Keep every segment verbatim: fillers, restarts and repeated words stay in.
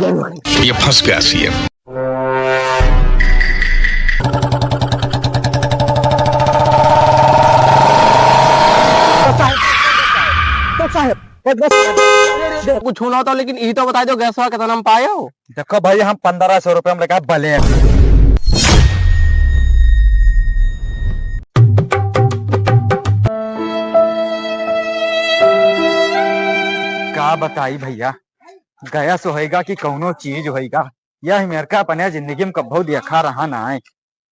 ये फंस गया सीएम। साहब, साहब, कुछ होना होता, लेकिन ई तो बताइ देउ, गैसवा कितना में पायो? देखो भाई, हम पन्द्रह सौ रुपया में लेके आए ब्लैक। का बताई भइया, गैस होइगा कि कउनो चीज होइगा, यह मेरका अपने जिंदगी में कब्बो देखा रहा नाहीं।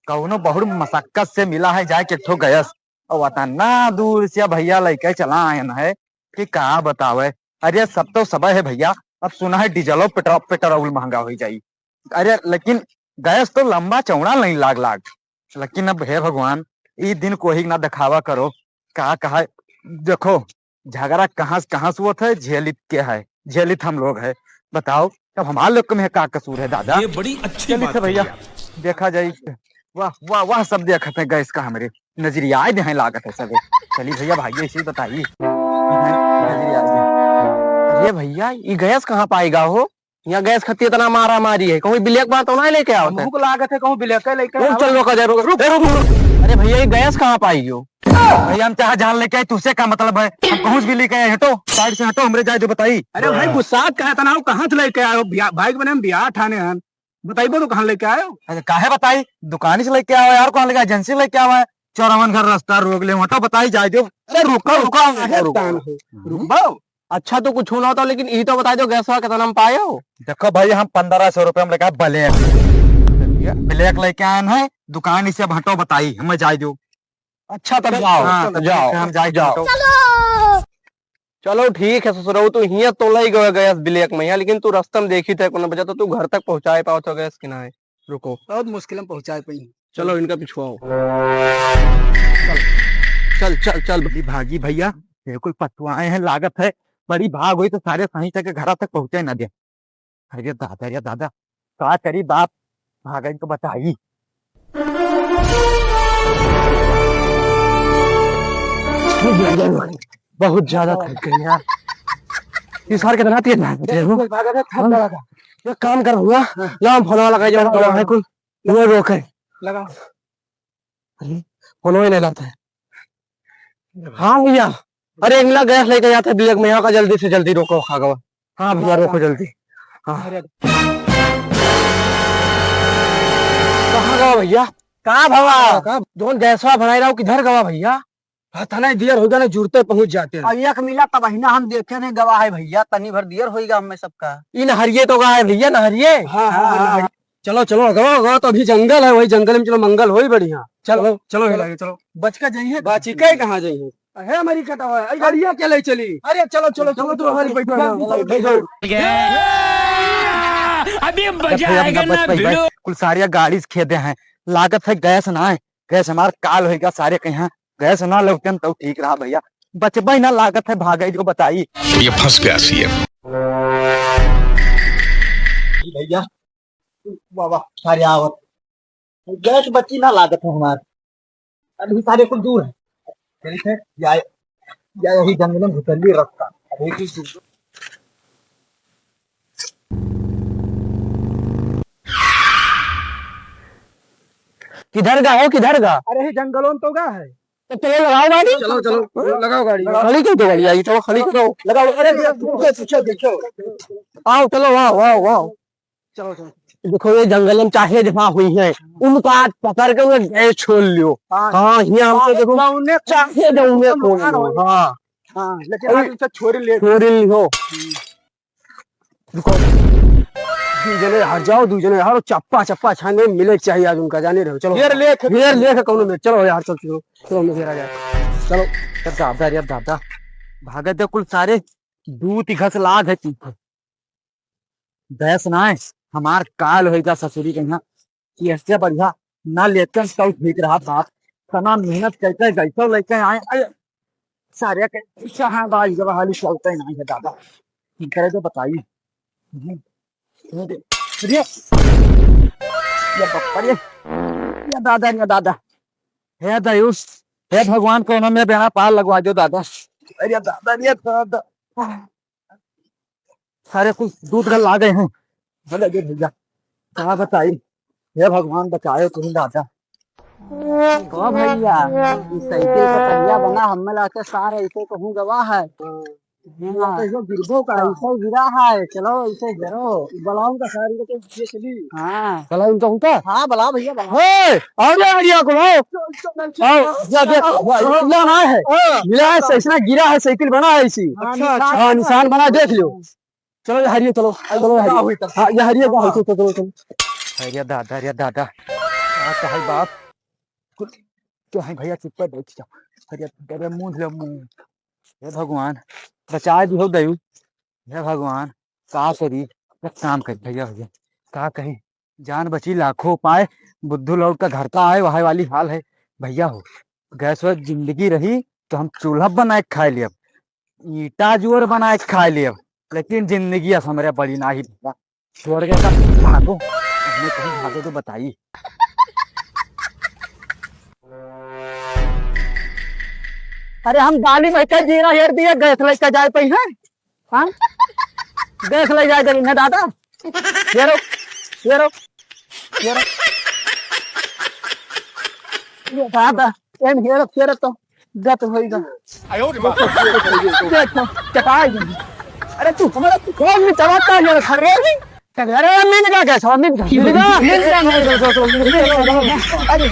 कउनो बहुत मशक्कत से मिला है जाए के एक ठो गैस, अउर अतना दूर से भइया लइके चला आयन है कि का बतावे। अरे सब तो सबइ है भइया, अब सुना है डीजलो पेट्रो-, पेट्रोल महंगा होइ जाई। अरे लेकिन गैस तो लंबा चौड़ा लाइन लाग लाग। लेकिन अब हे भगवान, ई दिन कोही ना देखावा करो। का कहा, देखो, झगड़ा कहाँ से, कहाँ से होत है, झेलित के है, झेलित हम लोग है। बताओ, तब हमार लोग में का कसूर है दादा? ये बड़ी अच्छी चलित बात है भइया, कही आप। देखा जाई। वाह, वाह, वाह, सब देखत है गैस का हमरे नजरिया आए देहे लागत है सबे। चली भइया, भाई ऐसे ही बताई। नजरिया आए दे। अरे भइया, ई गैस कहाँ पाएगा हो? यहाँ गैस खत्ती इतना मारा मारी है, कहूँ ब्लैक बात तो ना लेके आओ। हमको लागत है कहूँ ब्लैक है लेके रुक, आओ। चल, रोका जाए, रुक, रुक, रुक, रुक। अरे भइया, ये गैस कहाँ पाई हो? भइया, हम चाहे जान लेके आए, तुझसे का मतलब है? हम कहूँ से भी लेके आए, हटो, साइड से हटो, हमरे जाए दो, बताई। अरे भाई, गुस्सा कहा था ना, कहाँ से लेके आए हो? ब्याह, भाई के बने हम ब्याह ठाने हैं, बताइबो तो कहाँ लेके आए हो? अरे काहे बताई, दुकानी से लेके आवा यार, कहाँ लेके आवा? एजेंसी से लेके आवा है। चौरावन घर रास्ता रोक ले, हटो, बताई जाए दो। अरे रुको, रुको, अरे रुको। तान हो, रुकबो। अच्छा तो कुछ होना होता, लेकिन ई तो बताइ देउ, गैसवा कितना में पायो? देखो भाई, हम पन्द्रह सौ रुपया में लेके आए ब्लैक। ब्लैक लेके आए हैं, दुकान इसे अब हटो बताई, हमें जाए दो। अच्छा, तब चल, जाओ, हाँ, चलो, जाओ, ठीक है, हम जाए जाओ। हटो। चलो ठीक है ससुरऊ, तू हियाँ तो लई गयो गैस ब्लैक में हियाँ, लेकिन तू रास्ता में देखी थे, कोनो बचा तो तू घर तक पहुँचाए पाओ तो गैस कि ना है। रुको। बहुत मुश्किल में पहुँचाए पाई। चलो, इनका पिछुआओ। चल, चल, चल, चल। बड़ी भागी भइया, ये कुल पतवाए हैं, लागत है बड़ी भाग होई तो सारे सही तक घरा तक पहुँचे ना दे। अरे दादा, अरे दादा, का करी बाप, भागन को बताई। बहुत ज्यादा थक गए यार। ये सार कितना तेज भाग रहे हो। भागा था, थक गया था। एक काम कर हुआ, हाँ। लाओ हम फोन लगा जाओ, लगाओ, तो है लगाओ। कुल, वो रोके। लगाओ। अरे, फोनो ही नहीं लाता है। हाँ भइया, अरे इंगला गैस लेके जाते ब्लैक में, यहाँ का जल्दी से जल्दी रोको खा गवा। हाँ भइया, रोको जल्दी। हाँ। अरे। कहाँ गवा भइया? कहाँ भवा? का? जोन गैसवा भराई रहा, किधर गवा भइया? हाँ, थाना दियर होगा ना, जुड़ते पहुँच जाते हैं। अब एक मिला तब ही ना हम देखे नहीं गवा है भइया, तनी भर दियर होइगा हमें सबका। इन हरिये तो गवा है भइया, ना हरिये। हाँ, हाँ, हाँ, हाँ, हाँ। हाँ। चलो, चलो, अगवा, अगवा तो अभी जंगल है, वही जंगल में चलो, मंगल होई बढ़िया। चलो, चलो, चलो, चलो। चलो। बच का जाइए। बाची के कहाँ जाइए? अरे हमारी कटावा है, अरे गाड़िया के ले चली। अरे चलो, चलो, चलो, चलो, तू हमारी बैठो, बैठो, बैठो। अभी मजा आएगा ना भिड़ो। कुल सारिया गाड़ी से खेदे हैं, लागत है गैस ना है, गैस हमार काल होइगा, सारे कहीं गैस ना लौटन तो ठीक रहा भइया, बचबे ना लागत है, भागे जो बताई। ये फंस गया सीएम। भइया, वाह, वाह, सारे आवत। गैस बची ना लागत है हमार। अभी सारे कुल दूर है। चलित है, या, या यही जंगल में घुसली रास्ता। अभी कुछ दूर। किधर का हो, किधर का? अरे, ये जंगलों में तो का है। तो चलो, लगाओ गाड़ी। चलो, चलो, लगाओ गाड़ी। खड़ी क्यों तो गाड़ी आई? चलो, खड़ी करो। लगाओ, अरे, देखो, देखो, देखो। आओ, चलो, वाह, वाह, वाह। चलो, चलो। देखो, ये जंगल में चाहे जहाँ हुई है, उनको आज पकड़ के उन्हें गैस छोड़ लियो। हाँ। हाँ, यहाँ हमको देखो, चाहे जौने चाहे जौने छोड़ लियो। हाँ। हाँ, लेकिन अरे, आज उनसे छोड़ ले। छोड़ लियो। रुको। दुइ जने हट जाओ, दुइ जने हटो, चप्पा, चप्पा छान में मिले के चाहिए आज उनका, जाने रहो। चलो। घेर ले, घेर ले, कौनो में। चलो यार, चल, चलो। चलो, हम घेरा जाए। चलो। अरे दादा, अरे दादा। भागत दे कुल सारे, दू तीखा से लाग है पीछे। गैस ना है, हमार काल होइगा ससुरी के यहाँ। कि इससे बढ़िया ना लेते हैं, सब ठीक रहा बाप। इतना मेहनत करके गैसो लेके आए। अरे, सारे के कहाँ बाई जब हाली चलते नहीं है दादा। की करे तो बताई। अरे, ये बाप रे, ये दादा, ये दादा। हे दयुस, हे भगवान, कोनो में बेड़ा पार लगवा दो दादा। अरे दादा, अरे दादा। सारे कुल दूध गल आ गए हैं। अरे भैया, का बताई, हे भगवान बचायो तुम दादा। ओ भैया, ई साइकिल से पहिया बना, हमें लाके सार ऐसे कहूँ गवा है। हाँ। तो इसमें गिरबो का। ऐसे गिरा है, चलो ऐसे गिरो। बलाओ का सारी को तो ये चली। हाँ। चलो इनका उनका। हाँ, बलाओ भैया, बलाओ। हे, आओ रे, आइडिया को, आओ। चल, चल, चल, आओ, चल। या देख, या, या ना है। हाँ। गिरा है, ऐसा गिरा है, साइकिल बना है इसी। अच्छा, अच्छा। हाँ, निशान बना, देख लियो। चलो, ये हरिये, चलो, चलो, ये हरिये। हुई तब। हाँ, ये हरिये, हाँ। चलो, चलो, चलो। अरे दादा, अरे दादा, का कहै बाप, कुल, क्यों है भैया, चुप कर बैठ जाओ। अरे, अरे, मुँह ले मुँह। हे भगवान, बचाए दिहो दयू। हे भगवान, का करी, एक काम कर भैया, भैया, का कही, जान बची लाखों उपाय, बुद्धू लौट का घर का आए, वही वाली हाल है। भैया हो, गैस वैस जिंदगी रही तो हम चूल्हा बनाए के खाए लेब, ईटा जुअर बनाए के खाए लेब, लेकिन जिंदगी अस हमरे बड़ी नाही भैया। छोड़ के सब भागो, हमें कहीं भागो तो बताई। अरे हम गाली में के जीना हेर दिए, गैस लेके जाए पई हैं। हाँ? गैस ले जाए जरी ना दादा। ये रो, ये रो, ये रो। ये दादा, एन हेर, हेर तो गत होइगा। देखो, चटाई गई। अरे तू, हमारा तू कौन में चलाता है यार, खड़े भी? अरे मिल गया गैस, मिल गया, मिल गया, मिल गया, मिल गया। अरे,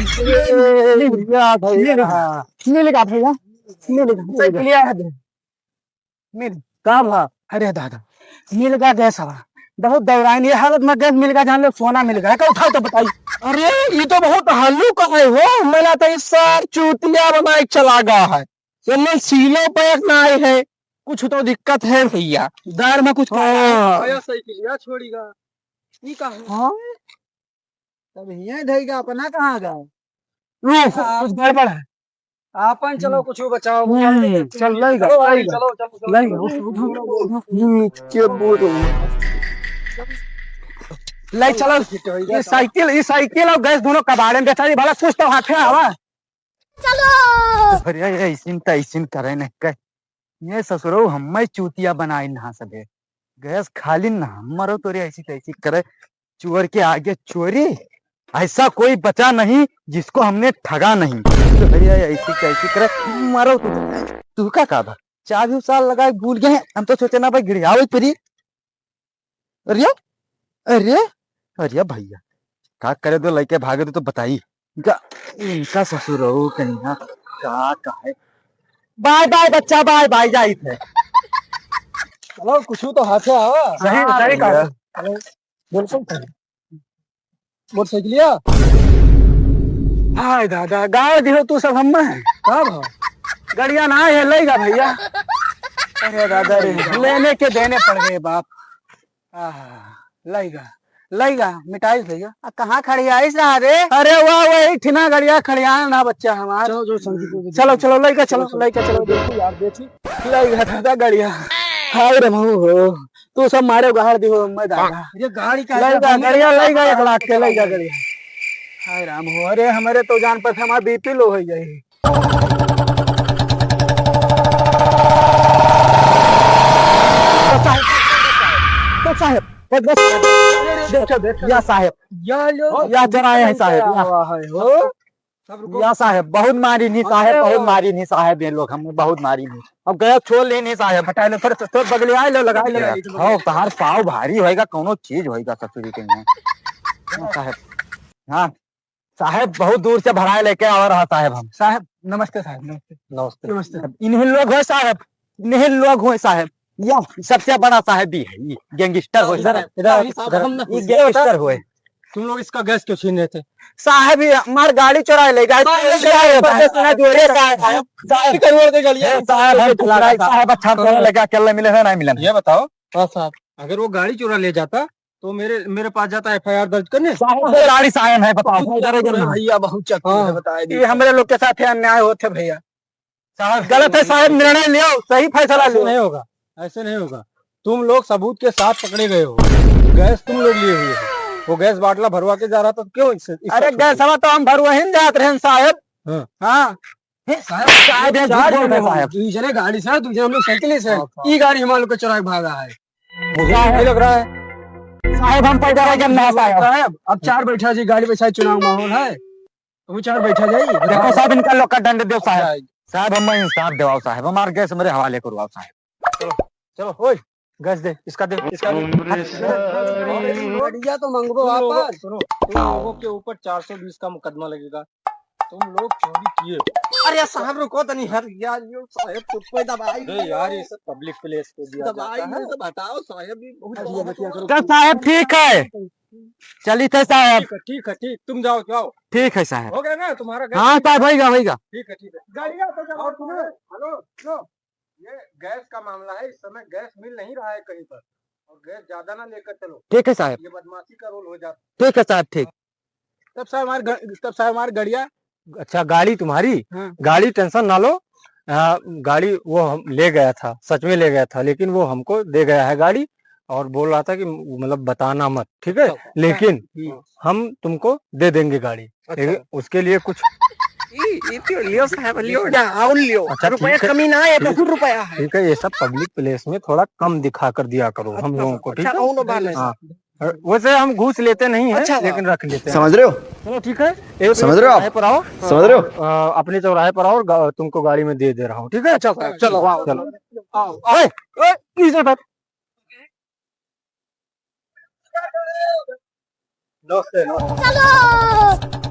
मिल गया भैया, मिल गया, मिल गया। साइकिल लिया है। मिल। का भा? अरे दादा, मिल गया गैस हवा। बहुत दौड़ाइन, ये हालत में गैस मिल गया, जान लो सोना मिल गया। का उठाओ तो बताई। अरे, ये तो बहुत हल्लू का है हो, मैंने तो इस सार चूतिया बनाए चला गया है। ये मन सीलो पैक ना आए है, कुछ तो दिक्कत है भैया। दार में कुछ हाँ। आया साइकिलिया छोड़ीगा। ई का हो? हाँ। तब हियाँ धइगा, अपना कहाँ गए? रुक, कुछ गड़बड़ है। आपन चलो, हम्म। कुछ बचाओ। हम्म, चल, लइगा, चलो भाई, लइगा। चलो, चलो, चलो, लइगा, चलो। उठ, उठ, उठ, उठ, उठ। हम्म, के बोल रहे हो? ले चलो। फिट होइगा, ये चलो। साइकिल, ये साइकिल और गैस दोनों कबाड़े में बेचा दी, भला कुछ तो हाथे आवा। चलो। अरे, ये ऐसिन तैसिन करे न के। ये ससुरो हम्मे चूतिया बनाइन ना सबे। गैस खाली ना, मरो तोरे ऐसी तैसी करे। चोर के आगे चोरी, ऐसा कोई बचा नहीं जिसको हमने ठगा नहीं। तो भैया ऐसी कैसी करे, मरो तू। तू का का बा? चाबी उसार लगाए भूल गए। हम तो सोचे ना भाई गिड़ियावे परी। अरे, अरे, अरे भैया, का करे दो लइके भागे दो तो बताई। इनका, इनका ससुर हो कहीं ना, का, का है? बाय बाय बच्चा, बाय बाय जाइत है। चलो, कुछ तो हाथे आवा। सही, हाँ, सही कहा। भैया। चलो, बिल्कुल सही। मोटरसाइकिलिया? हाय दादा, गाड़ दिहो तू सब हम्मे। का भा? गड़िया ना है, लइगा भैया। अरे दादा रे, लेने के देने पड़ गए बाप। आहा, लइगा, लइगा, मिटाइस भैया। आ, कहाँ खड़ियाइस रहा रे? अरे वाह, वही ठिना गड़िया खड़ियान ना बच्चा हमार। चलो, जो संगीत को चलो, चलो, लइगा चलो, चलो, चलो। लइगा चलो, देखी यार, देखी। लइगा दादा गड़िया। हाय रे महू हो, तू सब मारे गाड़ दिहो, मैं दादा। ये गाड़ी का लइगा, गड़िया लइगा, एक लाख के लइगा गड़िया। हाय राम हो, अरे हमरे तो जान पर हमार बीपी लो हो जाई। तो साहेब, तो साहेब, एक बार साहेब, देखो, देखो, या साहेब, या लो, या जनाए हैं साहेब, या। आवा है हो। सब रुको। या साहेब, बहुत मारी नहीं साहेब, अरे बहुत मारी नहीं साहेब, ये लोग हमें बहुत मारी नहीं। अब गया छोड़ ले नहीं साहेब। हटा लो, थोड़ा, थोड़ा बगलिया लो, लगा लो। हाँ, तहार पाव भारी होएगा, कौनो चीज होएगा ससुरी के यहाँ। हाँ साहेब, हाँ। साहेब, बहुत दूर से भराए लेके आवा रहा साहेब हम। साहेब, नमस्ते साहेब, नमस्ते। नमस्ते। नमस्ते। इन्हीं लोग हो साहेब, इन्हीं लोग हो साहेब। या सबसे बड़ा साहेब भी है, ये गैंगस्टर हो साहेब। इधर, इधर, साहेब, इधर, हम ना ये गैंगस्टर हो। तुम लोग इसका गैस क्यों छीन रहे थे? साहेब, ये हमार गाड़ी चुराए ले गए। साहेब, साहेब, साहेब, साहेब, साहेब, साहेब, साहेब, हम चुराए, साहेब, अच्छा चुराए लेके अकेले मिले हैं, नहीं मिले हैं। ये बताओ। हाँ साहब, अगर वो गाड़ी चुरा ले जाता तो मेरे, मेरे पास जाता एफ आई आर दर्ज करने। साहब, वो गाड़ी सायन है, बताओ, बहुत इधर उधर ना। भैया, बहुत चक्कर है, हाँ। बता दी। ये हमरे लोग के साथ है, अन्याय होत है भैया। साहब, गलत है साहब, निर्णय लियो, सही फैसला ऐसे लियो। नहीं होगा, ऐसे नहीं होगा। तुम लोग सबूत के साथ पकड़े गए हो, गैस तुम लोग लिए हुए हो, वो गैस बाटला भरवा के जा रहा था, तो क्यों इस, इस अरे, गैस हवा तो हम भरवा ही जात रहे हैं साहब। हाँ। हाँ। हे, साहब, साहब, ये झूठ बोल रहे हैं, साहब। दूसरे गाड़ी से, दूसरे हम लोग साइकिल से, हाँ, हाँ। ये गाड़ी हमारे लोग को चुरा के भागा है। मुझे नहीं लग रहा है। साहेब, हम पैदल आके ना पाए। साहेब, अब चार बैठा जी, गाड़ी बैठा, चुनाव माहौल है, तू चार बैठा जाई। देखो साहेब, इनका लोग का दंड दो साहेब। जाई। साहेब, हम इंसाफ दिवाओ साहेब, हमार गैस मेरे हवाले करवाओ साहेब। चलो, चलो, ओए, गैस दे, इसका दे, इसका दे। बढ़िया तो मंगबो तुम लोगों, आपन। सुनो, तुम लोगों के ऊपर चार सौ बीस का मुकदमा लगेगा, तुम लोग चोरी किए। अरे साहब रुको तनी, हर यार, यो साहेब चुप्पे दबाई अरे यार, ये सब पब्लिक प्लेस पे दिया दबाई जाता है। ये सब हटाओ साहेब, ये बहुत अरे ये देखिए, तो साहेब ठीक है, चलित है साहेब। ठीक है, ठीक है, ठीक, तुम जाओ, जाओ। ठीक है साहेब। हो गया ना तुम्हारा गैस? हाँ साहेब, होइगा, होइगा। ठीक है, ठीक है। गाड़िया तो जब और सुनो, हेलो, सुनो, ये गैस का मामला है, इस समय गैस मिल नहीं रहा है कहीं पर, और गैस ज्यादा ना लेकर चलो। ठीक है साहेब। ये बदमाशी का रोल हो जाता है। ठीक है साहेब, ठीक। तब साहेब हमार ग-, तब साहेब हमार गड़िया। अच्छा, गाड़ी तुम्हारी? हाँ। गाड़ी टेंशन ना लो, आ, गाड़ी वो हम ले गया था, सच में ले गया था, लेकिन वो हमको दे गया है गाड़ी और बोल रहा था कि मतलब बताना मत, ठीक है? अच्छा, अच्छा। लेकिन हम्म। हम तुमको दे देंगे गाड़ी, अच्छा। लेकिन उसके लिए कुछ ई, ई तो लियो साहेब, लियो, जा, आओ लियो। अच्छा, रुपया ठीक है। कमी ना है, बहुत रुपया है। ठीक है, ये सब पब्लिक प्लेस में थोड़ा कम दिखा कर दिया करो हम अच्छा, लोगों को, ठीक अच्छा, है? कौनो बात नहीं। हाँ। वैसे हम घूस लेते नहीं हैं, अच्छा, लेकिन रख लेते हैं। समझ रहे हो? चलो, ठीक है। एक समझ रहे हो आप? चौराहे पर आओ। समझ रहे हो? अ, अपने चौराहे पर आओ, गा-, तुमको गाड़ी में दे दे रहा हूँ, ठीक है? अच्छा, साहब, चलो, आओ, चलो। आओ, आओ। ए, ए, please, ए, बात। नमस्ते, नमस्ते। चलो।